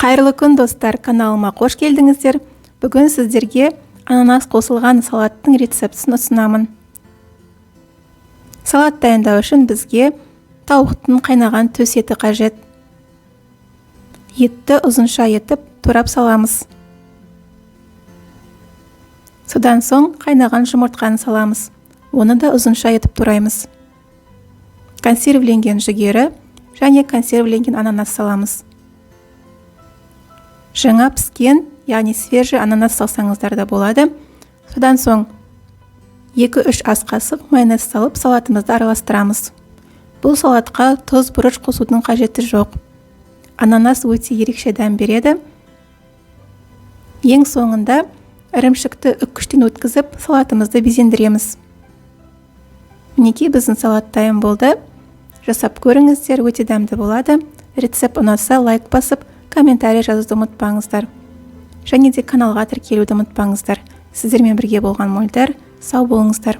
Қайырлы күн, достар! Каналыма қош келдіңіздер! Бүгін сіздерге ананас қосылған салаттың рецептісін ұсынамын. Салат дайындау үшін бізге тауықтың қайнаған төс еті қажет. Етті ұзынша етіп турап саламыз. Содан соң қайнаған жұмыртқаны саламыз, оны да ұзынша етіп тураймыз. Консервіленген жүгері және консервіленген ананас саламыз. Жаңа піскен, яғни свежий ананас салсаңыздар да болады. Содан соң 2-3 ас қасық майонез салып, салатымызды араластырамыз. Бұл салатқа тұз, бұрыш қосудың қажеті жоқ. Ананас өте ерекше дәм береді. Ең соңында ірімшікті үккіштен өткізіп, салатымызды безендіреміз. Мінекей, біздің салат дайын болды. Жасап көріңіздер, өте дәмді болады. Рецепт ұнаса, лайк басып, комментарий жазуды ұмытпаңыздар және де каналға тіркелуді ұмытпаңыздар. Сіздермен бірге болған Мөлдір. Сау болыңыздар!